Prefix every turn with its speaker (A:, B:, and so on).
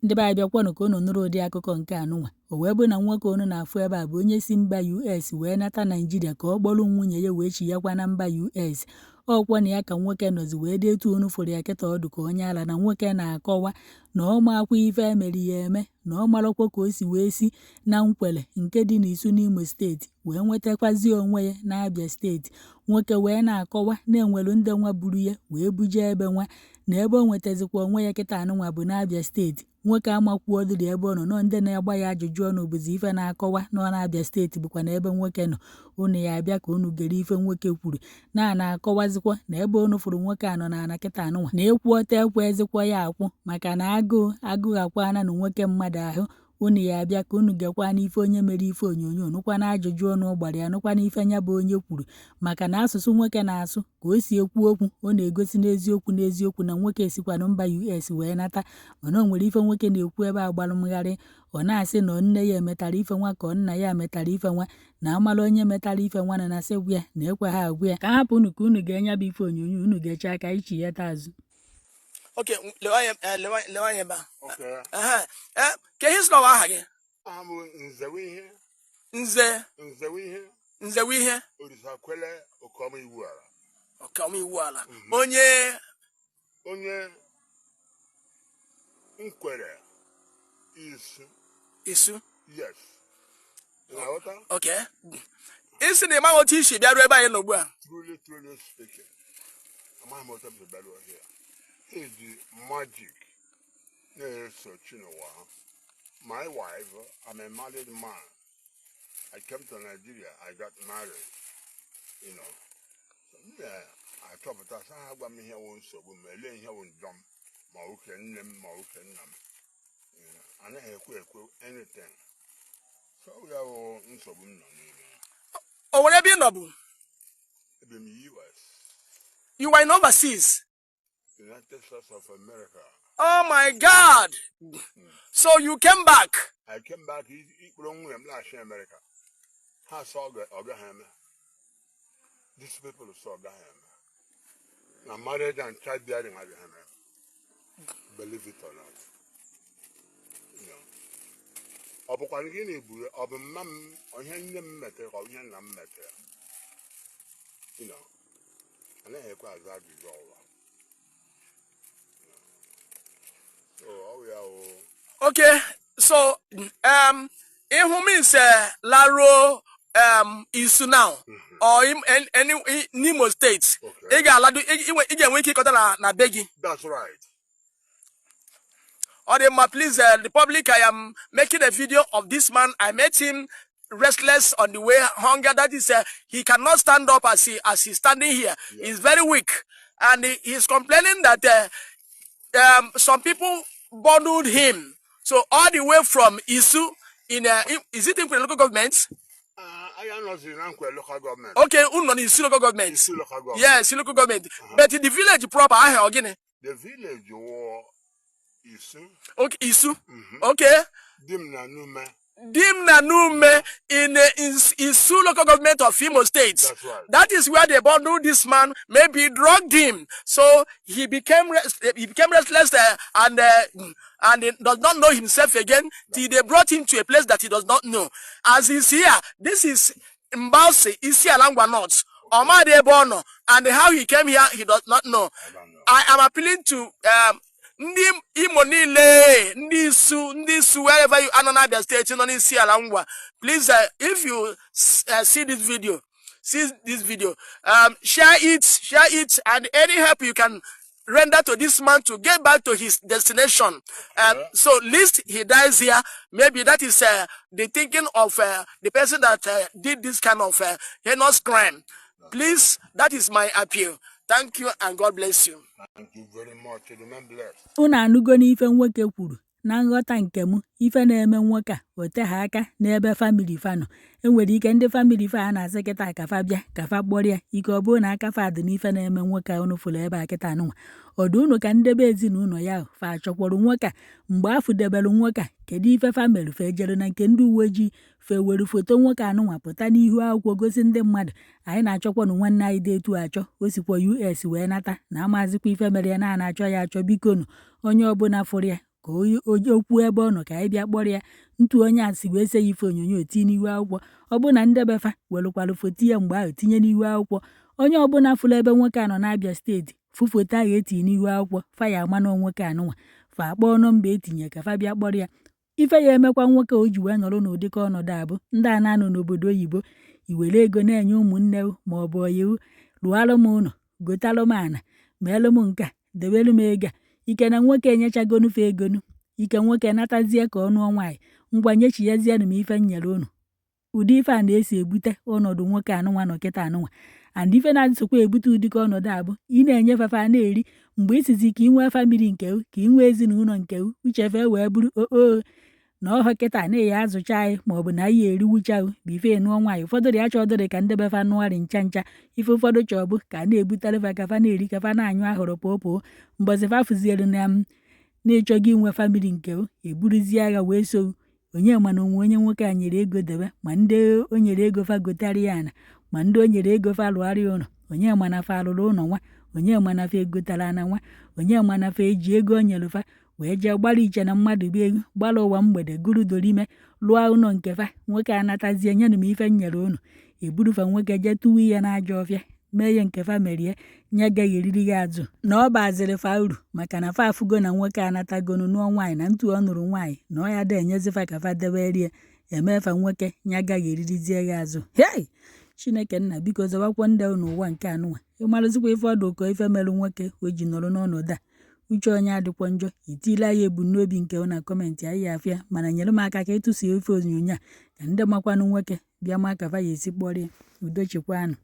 A: Ndị be anyị, bịakwanụ ka unu nụrụ ụdị akụkọ nke anụnwa. O wee bụ na nwoke unu na-afụ ebe a bụ onye si mba US wee nata Naijiria ka ọ kpọrọ nwunye ya wee chiyakwa na mba US. Ọkwọ na ya ka nwoke nọzi wee dị etu unu fụrụ ya kịta, ọdụ ka onye ala. Na nwoke na-akọwa na ọ makwa ife emere ya eme, na ọ marakwa ka o si wee si na Nkwele nke dị n'Isu n'Imo Steeti wee nwetakwazi onwe ya n'Abia Steeti. Nwoke wee na-akọwa na enwelu ndị nwa buru ya wee buje ebe nwa na ebe o nwetazikwa onwe ya kịta anụnwa bụ n'Abia Steeti. Nwoke amakwuodịrị ebe ọ nọ nọ. Ndị na-agba ya ajụjụ ọnụ bụzi ife na-akọwa na ọ na-Abia Steeti bụkwa na ebe nwoke nọ. Unu ya abịa ka unu gere ife nwoke kwuru na na-akọwazikwa na ebe unu fụrụ nwoke a nọ n'ana kịta anụnwa na ịkwụ ọtọ ekwezikwa ya akwụ, maka na agụụ agụụ akwana na nwoke mmadụ ahụ. Unu ya abịa ka unu gekwa n'ife onye mere ife onyonyo, nụkwa na ajụjụ ọnụ ọ gbara ya, nụkwa na ife nya bụ onye kwuru, maka na asụsụ nwoke na-asụ, ka o si ekwu okwu, ọ na-egosi n'eziokwu n'eziokwu na nwoke esikwanụ mba US wee nata. Mana o nwere ife nwoke na-ekwu ebe a gbalụ mgharị. Ọ na-asị na nne ya emetara ife nwa ka nna ya metara ife nwa, na amala onye metara ife nwa na na-asị gwa ya na ekwe ha agwa ya. Ka hapụ unu ka unu ga-enya bụ ife onyonyo. Unu ga-eche aka ichi ya azụ.
B: Okay, lewe anya ebe a.
C: Okay.
B: Ehe. Ka ihe sị n'ọwa aha gị?
C: Aha m Nzewe Ihe.
B: Nze?
C: Nzewe Ihe.
B: Nzewe Ihe.
C: Orisakwele Okeọma Iwu Ala.
B: Ọkama Iwu Ala, onye?
C: Onye Nkwere Isu.
B: Isu?
C: Yes. Ị na-aghọta?
B: Okay, isi na ịmaghị otu isi bịaruo ebe anyị nọ ugbu a?
C: Truly, truly speaking, amaghị m otu m si bịaruo here. Ha ji magic na-eso Chinụwa ha. My wife, I'm a married man. I came to Nigeria, I got married. So, m na-achọpụta sị ha gwa m ihe wụ nsogbu m, elee ihe wụ njọ m, ma oke nne m ma oke nna m. Anaghị ekwe ekwe anything. So ya wụ nsogbu m nọ n'ime ya.
B: O nwere ebe ị nọ bụ?
C: Ebe m US.
B: You were in overseas?
C: United States of America.
B: Oh my God! So you came back?
C: I came back ikporo nwunye m laghachi America. Ha sọ ọ gaghị eme. These people sọ ọ gaghị eme. Na marriage and childbearing agaghị eme. Believe it or not. Ọ bụkwa gịnị bụ ọ bụ mma m, ihe nne m metere ka ọ bụ ihe nna m metere? Anaghị ekwe aza ajụjụ ọwa. So ọ bụ ya wụ.
B: Okay, so ịhụ means laruo Isu now or in any n'Imo State, ị ga-alado, ị ga-enwe ike ịkọta na be gị?
C: That's right.
B: Ọ dị mma. Please, the public, I am making a video of this man. I met him restless on the way, hunger. That is, he cannot stand up as he's standing here. He's very weak and he's complaining that some people bundled him so all the way from Isu in, is it in local government?
C: Anyị anọzi na Nkwe local government.
B: Okay, unu nọ n'Isu local government.
C: Isu local government.
B: Yes, local government, but the village proper, aha ọ gịnị?
C: The village wụ Isu.
B: Okay, Isu, okay.
C: Di m na Nume.
B: Dim na Nume in Isu local government of Imo State.
C: That's right.
B: That is where they bundled this man, maybe drugged him. So he became restless and he does not know himself again till they brought him to a place that he does not know. As he's here, this is Mbause, Isiala Ngwa North. Omade Ebono, and how he came here, he does not know.
C: I don't know.
B: I am appealing to ndị Imo niile, ndị Isu, ndị Isu, wherever you are nọ n'Abia Steeti, nọ n'Isiala Ngwa, please, if you see this video, see this video, share it, share it, and any help you can render to this man to get back to his destination. So least he dies here, maybe that is the thinking of the person that did this kind of heinous crime. Please, that is my appeal. Thank you and God bless you.
C: Thank you very much. Remain blessed.
A: Unu anụgo n'ife nwoke kwuru. Na nghọta nke m, ife na-eme nwoke a o teghị aka n'ebe family fa nọ. Enwere ike ndị family fa a na-asị kịta ka fa bịa ka fa kpọrọ ya ike. Ọ bụrụ na aka fa dị n'ife na-eme nwoke a unu fụrụ ebe a kịta nụnwa, ọdụ unu ka ndebe ezinụlọ ya ahụ fa chọkwara nwoke a. Mgbe afụ debere nwoke a, kedu ife fa mere? Fa ejere na nke ndị uwe ojii, fe were foto nwoke anụnwa pụta n'ihu akwụkwọ gosi ndị mmadụ, anyị na-achọkwanụ nwanne anyị dị etu achọ, o sikwa US wee nata, na amazikwa ife mere ya, na a na-achọ ya achọ. Bikonu, onye ọbụla fụrụ ya. Ka o kwuo ebe ọ nọ ka anyị bịa kpọrọ ya. Ntu onye a si wee see ya ife onyonyo tinye n'ihu akwụkwọ, ọ bụrụ na ndị be fa welụkwalụ foto ya mgbe ahụ tinye n'ihu akwụkwọ, onye ọbụla fụrụ ebe nwoke a nọ n'Abia steeti fụ foto ahụ etinye n'ihu akwụkwọ, fa ya ama na nwoke anụnwa. Fa akpọọ nọmba etinye ka fa bịa kpọrọ ya. Ife ya emekwa nwoke o ji wee nọrọ n'ụdịka ọnọdụ a bụ ndị a na-anọ n'obodo oyibo, iwere ego na-enye ụmụnne ma ọ bụ ọyị, lụọalụ m ụlọ, gotalụ m ana, meelụ m nke a, debelu m ego a. Ike na nwoke enyechagonu fa egonu, ike nwoke natazie ka ọ nụọ nwaanyị, ngwa nyechiyezienụ m ife m nyere unu. Ụdị ife a na-esi ebute ọnọdụ nwoke anụnwa nọ kịta anụnwa. And ife na-esokwa ebute ụdịka ọnọdụ a bụ ị na-enye fa, fa na-eri. Mgbe ị sizi ka ị nwee family nke ka ị nwee ezinụlọ nke uche, fe wee bụrụ oo na ọhọ kịta na ya azụcha anyị maọbụ na anyị eriwucha bụ ife nụọ nwaanyị. Ụfọdụ dị achọ ọdịrị ka ndị be fa nụgharị ncha ncha. Ife ụfọdụ chọọ bụ ka a na-ebutere fa ka fa na-eri, ka fa na-anyụ ahụrụ pụọ. Mbọsị fa fụzielu na m na-ịchọghị inwe family nke eburuzie agha wee so onye. Mana onwe onye nwoke a nyere ego debe, ma ndị o nyere ego fa gotara ya ana, ma ndị o nyere ego fa lụgharịa ụlọ, onye mana fa alụrụ ụlọ nwa, onye mana fa egotara ana nwa, onye mana fa eji ego o nyere fa wee jee gbara iche na mmadụ bụ ego gbara ụwa mgbede guru dorime lụọ ụlọ nke fa. Nwoke anatazie, nyenụ m ife m nyere ụnụ, eburufa nwoke jee tụwa ya n'ajọ ọfịa, mee ihe nke fa merie nye gaghị eriri ya azụ na ọ baziri fa uru, maka na fa afụgo na nwoke anatagonu nụọ nwaanyị, na ntu ọ nụrụ nwaanyị na ọ ya da enyezi fa ka fa deberie emefa nwoke nye agaghị eririzie ya azụ. Hei, Chineke nna, biko zọwakwa ndị n'ụwa nke anụnwa. Ịmarụzikwa ife ọdụ ụkọ ife merụ nwoke o ji nọrọ n'ọnọdụ a. Uche onye adịkwọ njọ. Itila ya ebumnobi nke na comment, anyị ya afịa. Mana nyere m aka ka ịtụsie ife onyonyo a ka ndị makwanụ nwoke bịa ma ka fa ya esi kpọrọ ya. Udo chịkwanụ.